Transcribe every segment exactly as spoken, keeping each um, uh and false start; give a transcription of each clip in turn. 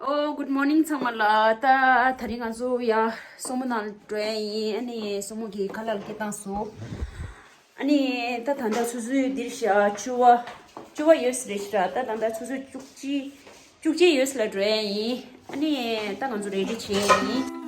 ཨོ། Good morning ཚང་མ་ལ། ད་དེ་རིང་ང་ཚོ་ཡང་སྲུ་མོ་ནང་འགྲོ་ཡ་ཡིན། ཨ་ནི་སྲུ་མོ་གི་ཁ་ལག་སྐྱེལ་བཏང་སོང་། ཨ་ནི་ད་ད་ལྟ་ཆུ་ཚོད་འདིར་ཤག་བཅུ་པ། བཅུ་པ་ཡོད་ས་རེད་ཤག་ད་ད་ལྟ་ཆུ་ཚོད་བཅུ་གཅིག་བཅུ་གཅིག་ཡོད་ས་ལ་འགྲོ་ཡ་ཡིན། ཨ་ནི་ད་ང་ཚོ་རེ་ཌི་བྱས་ཡིན།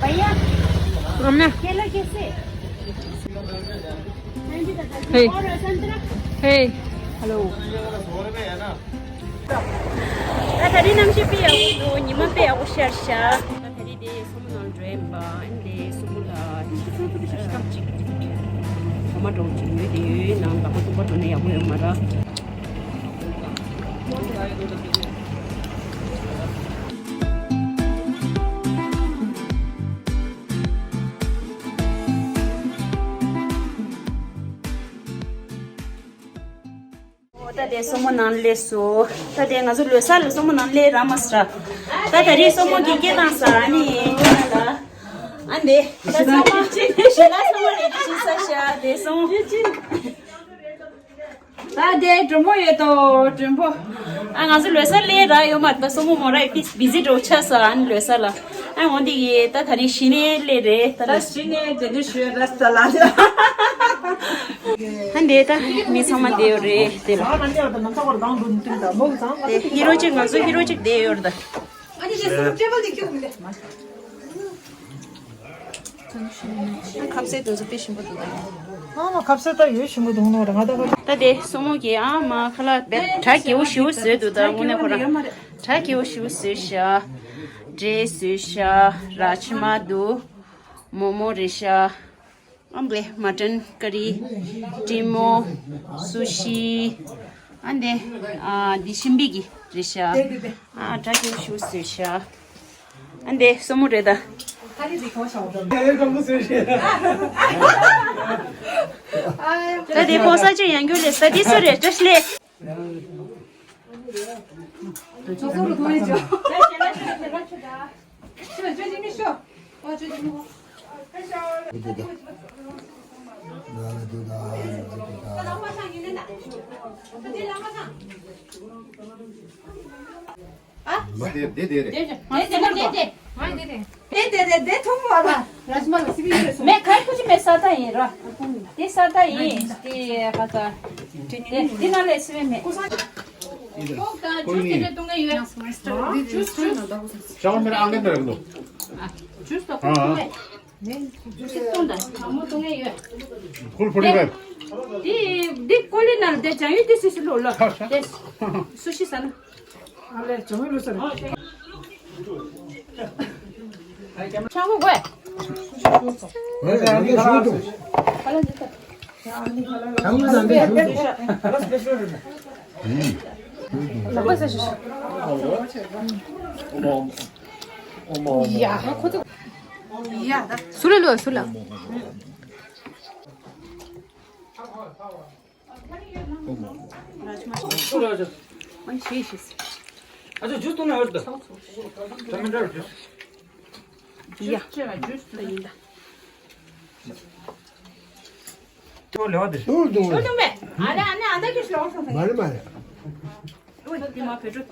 भैया, अकेला कैसे? Hey. और संतरा? Hey. Hello. ད་ད་རེས་གནམ་གཤིས་དཔེ་ཡག་པོ་འདུག་ཉི་མ་དཔེ་ཡག་པོ་ཤར་ཤག་ད་ད་རེས་དེ་སྲུ་མོ་ནང་འགྲོ་ཡིན་པ། ཨ་ནི་དེ་སྲུ་མོ་ལ་ཅིག་འོ་མ་འདྲ་པོ་ཅིག་ཉོས་ཏེ་ཡོད། ནང་ལག་པ་གཏུམ་པ་འགྲོ་ན་ཡག་པོ་ཡོད་མ་རེད། ཨོ། ད་དེ་སྲུ་མོ་ནང་སླེབས་སོང་། ད་དེ་ང་ཚོ་ལོ་གསར་ལ་སྲུ་མོ་ནང་སླེབས་རག་མ་སོང་། ད་ད་རེས་སྲུ་མོ་གི་སྐད་བཏང་ས་ཨ་ནི་ཡིན་ལ། ཨ་འདི་ད་ཚང་མ་ཞེ་ལ་ཚང་མ་རེ་ཞིག་ས་ཤ་དེ་སོང་། ད་དེ་མགྲོན་པོ་ཡོད་དོ། མགྲོན་པོ། ཨ་ང་ཚོ་ལོ་གསར་སླེབས་རག་ཡོད་མ་རེད། ད་སྲུ་མོ་མོ་ར་ཡི་བི་ཟི་འགྲོ་ཆགས་ས་ཨ་ནི་ལོ་གསར་ལ། ཨ་འོ་འདི་གི་ད་ད་རེས་གཞི་ནས་སླེབས་རེད། ད་ད་རེས་གཞི་ནས་དེ་འདྲ་ཞུ་ར་ས་ལ། ཨ་འདི་ད་མི་ཚང་མ་བསྡད་ཡོད་རེད་དེ་ལ། དེ་ཧི་རོ་གཅིག་ང་ཚོ་ཧི་རོ་གཅིག་བསྡད་ཡོད་རེད་ད། ཁ་ཟས་དེ་ཚོ་དཔེ་ཞིམ་པོ་འདུག་ཨ་མ་ཁ་ཟས་ད་ཡོད་ཞིམ་པོ་འདུག་ནོ་ར་ང་ད་ཁ། ད་དེ་སྲུ་མོ་གི་ཨ་མ་ཁ་ལག་དཔེ་གྲ་རྒྱས་པོ་ཞེ་པོ་བཟོས་འདུག་ད་དངོས་གནས་ཁོ་རང་གྲ་རྒྱས་པོ་ཞེ་པོ་བཟོས་ཤག་འབྲས་བཟོས་ཤག་ར་ཅི་མ་འདུག་མོག་མོག་རེད་ཤག་ཨ་འདི་མ་ཊན་ཀ་རི། ཀྲིན་མོག་སུ་ཤི། ཨ་འདི་ཨ་འདི་ཤིང་བི་གི་རེད་ཤག་ཨ་གྲ་རྒྱས་པོ་ཞེ་པོ་བཟོས་ཤག་ཨ་འདི་སྲུ་མོ་རེད་ད། ད་དེ་ཕོ་གསར་ཅིག་ཡང་འགྱུར་ལས་ས་དེ་སུ་རེད་བཀྲ་ཤིས་ལས། ཨ། དེ་དེ་དེ་རེད། དེ་དེ་དེ་དེ་དེ་དེ་དེ་དེ་དེ་ཐུང་བ་ལ། ར་ཇི་མ་ལ་སི་བི་ཡོད་སོང་། མེ་ཁ་ཁུ་ཅི་མེ་ས་ད་ཡིན་ར། དེ་ས་ད་ཡིན། དེ་ཁ་ད། དེ་དེ་ན་ལས་སི་བི་མེ། ཀོ་ས། ཀོ་ལི་ནི། ཇུས་ཇུས་ཇུས། ཞའོ་མེར་ཨང་ལེན་དར་གི་འདུག་ཇུས་དང་ཀོ་ལི་ནི། ཁུལ་ཕོ་ཏི་ཕེབ། འདི་འདི་ཀོ་ལི་ནང་དེ་ཅང་ཡོད་དེ་སུ་ཞིག་ལོ་ལ། དེ་སུ་ཞིག་ཟ་ལ། ཨ་ལེ་ཅང་ཡོད་ལོ་ཟ་ལ། ཆང་བུ་གོས། ཨ་ལེ་འདི་ལྟ། ཆང་བུ་ཟ་འདི་ཞུ་འདུག་ལ་པ་ས་ཞིག་ཡ། སུ་ལ་ལོ་སུ་ལ། སུ་ལ་ལོ། ཨ་ཅོ་ཇུས་གཏོང་ན་ཡོད་ད། ད་མི་འདྲ་ཇུས། ཡ། ད་ཡིན་ད། ཏོ་ལེ་བ་དེ། ཏོ་ཏོ། ཏོ་ཏོ་མེ། ཨ་ལེ་ཨ་ནེ་ཨ་ད་ཀྱི་ཤོག་སོང་། མ་རེད་མ་རེད། ཨོ་དེ་མ་བེད་སྤྱོད།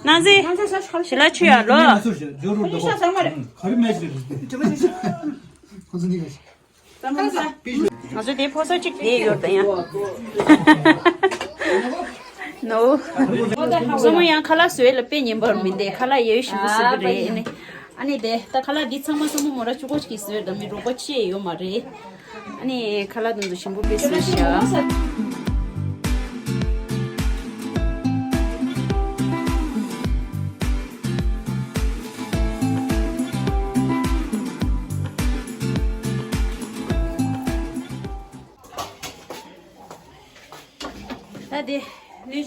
ནང་ཚེ་ཞི་ལ་ཆུ་ཡ་ལོ། ང་ཚོ་དེ་ཕོ་སོ་གཅིག་དེ་ཡོད་ད་ཡང་། ནོ། སོ་མོ་ཡང་ཁ་ལག་བཟོས་ལ་དཔེ་ཉན་པར་མི་འདུག་ཁ་ལག་ཡོད་ཞིམ་པོ་བཟོས་པ་རེད་ཨ་ནི། ཨ་ནི་དེ་ད་ཁ་ལག་འདི་ཚང་མ་སོ་མོ་མོ་ར་གཅིག་པོ་གཅིག་གིས་བཟོས་ད་མི་རོགས་པ་ཅི་ཡང་ཡོད་མ་རེད། ཨ་ནི་ཁ་ལག་དེ་ཚོ་ཞིམ་པོ་དཔེ་བཟོས་ཤག་ད་དེ་ནས་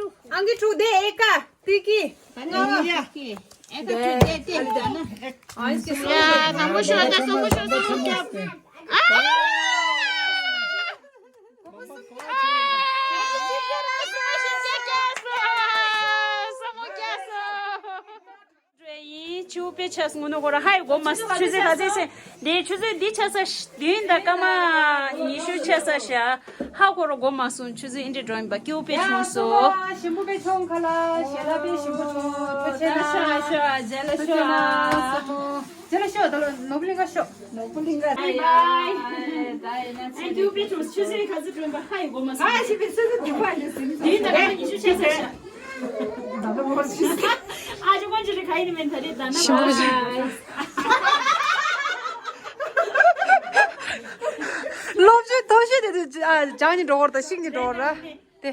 ཨང་ཀི་དྲུག་དེ་ཨེ་ཀ་ཏི་ཀི། ཨེ་ཀ་དྲུག་དེ་ཏི་ཀི། ཨང་ཀི་ཡ་དང་པོ་ཤོག་ད་གསུམ་པོ་ཤོག་གསུམ་པོ་ཤོག་ཆུ་བོ་དཔེ་ཆ་སོང་ནོ་ཁོ་ར་ཧའི་གོ་མ་སོང་། ཆུ་ཚོད་ག་ཚོད་ཟེར། འདི་ཆུ་ཚོད་འདི་ཆ་ས་བདུན་དང་སྐར་མ་ཉི་ཤུ་ཆ་ས་ཤ། ཧ་ཁོ་ར་གོ་མ་སོང་། ཆུ་ཚོད་ཨིན་དྲི་འགྲོ་ཡིན་པ་སྐྱིད་པོ་དཔེ་བྱུང་སོ། ཞིམ་པོ་དཔེ་ཆོང་ཁ་ལ་ཞལ་ལ་དཔེ་ཞིམ་པོ་ཆོང་། ཐུགས་རྗེ་ཆེ། ཤ་ཤ་རྗེས་ལ་ཤོག་རྗེས་ལ་ཤོག་ད་ལོ་ནོར་བུ་གླིང་ག་ཤོག་ནོར་བུ་གླིང་ག། བའི་བའི། ཨ་ཀྱུ་པི་ཆུ་ཆུ་ཚོད་ག་ཚོད་འགྲོ་ཡིན་པ་ཧ་ཡི་གོ་མ་སོང་། ཨ་ཞིག་པའི་ཆུ་ཚོད་དུ་པ་ཡིན་ཟིན། དེའི་ནང་ལ་ཉི་ཤུ་ཆ་ས་ཤ། ད་ལོ་མོ་ཞིག་ཨ་ཅོ་ཀོན་ཅི་རི་ག་ཡིན་མིན་ད་རེད་ད་ན་ཞིམ་པོ་ཞིག་སློབ་ཆུ་ཐོ་ཤེས་དེ་དུ་ཨ་ལྗང་ནི་འགྲོ་བར་དང་ཤིང་ནི་འགྲོ་བར་ར། དེ།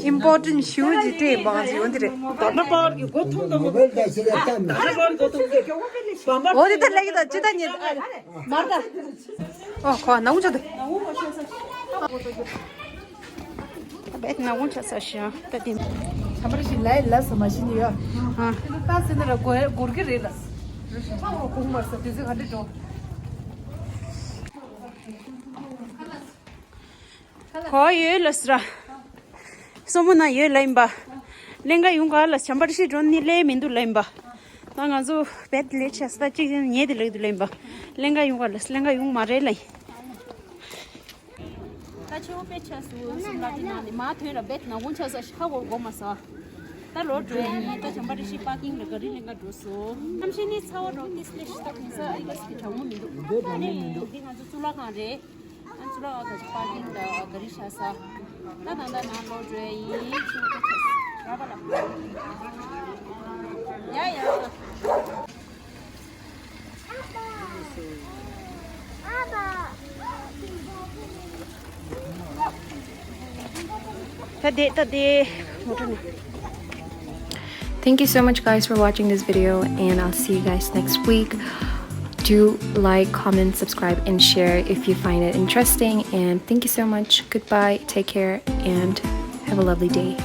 Important issue ཅིག་སྤྲད་མང་ཅིག་ཡོང་དེ་རེད། ད་ནི་པར་གྱི་སྒོ་ཐུང་དང་མོ་བེལ་ད་ཞེ་ལ་ཏན་ན། ད་ནི་པར་གྱི་སྒོ་ཐུང་དང་། འོ་དེ་ད་ལེགས་ད་ཅི་ད་ཉེ་མར་ད། ཨོ་ཁོ་ནང་ཆ་ད། བེད་ནང་ཆ་ས་ཤ་ད་དེ། ཁྱམ་རི་ཞིག་ལའི་ལ་ས་མ་ཤི་ནི་ཡོད། ཨ། དེ་ད་སི་ནི་ར་གོ་གུར་གི་རེད་ལ། ཁ་བོ་གུང་མར་ས་དེ་ཚོ་ག་འདྲི་འགྲོ། གོ་ཡོད་ལ་སི་ར། སོ་མོ་ན་ཡོད་ལ་ཡིན་པ། ལེན་ག་ཡོང་ག་ལ་བྱམས་པ་རི་ཤི་འགྲོ་ནི་ལས་མི་འདུག་ལ་ཡིན་པ། ད་ང་ཚོ་བེད་ལས་ཆ་ས་ད་གཅིག་ཉེ་དེ་ལེགས་དུ་ལ་ཡིན་པ། ལེན་ག་ཡོང་ག་ལ་སི་ལེན་ག་ཡོང་མ་རེད་ལ་ཡིན། ད་ཆེ་བོ་དཔེ་ཆ་སུ་སུམ་ལ་དེ་ནང་ནས་མ་ཐོན་ར་བེད་ནག་ཁུང་ཆ་ས་ཤ་གོར་གོ་མ་ས། ད་ལོ་འགྲོ་ཡ་ཡིན། ད་བྱམས་པ་རི་ཤི་པར་ཀིང་ལ་ག་རི་ལེན་ག་འགྲོ་སོ། གནམ་ཤིང་ནི་ཚ་བོ་འགྲོ་ཏིས་ལེ་ཤི་ད་གུང་ས་ཨི་ལ་སི་གི་གྲང་མོ་མི་འདུག་འདི་ང་ཚོ་གཙུག་ལག་ཁང་རེད། ཨ་ཚུ་ལ་ག་ཅི་པར་ཀིང་ད་ག་རི་ཤ་ས། ད་ད་ད་ནང་ལོ་འགྲོ་ཡ་ཡིན་ཆུ་ཀ་ཆ་ས་ར་བ་ལ། ཡ་ཡ། ད་དེ་ད་དེ། Thank you so much, guys, for watching this video, and I'll see you guys next week. Do like, comment, subscribe, and share if you find it interesting. And thank you so much. Goodbye, take care, and have a lovely day.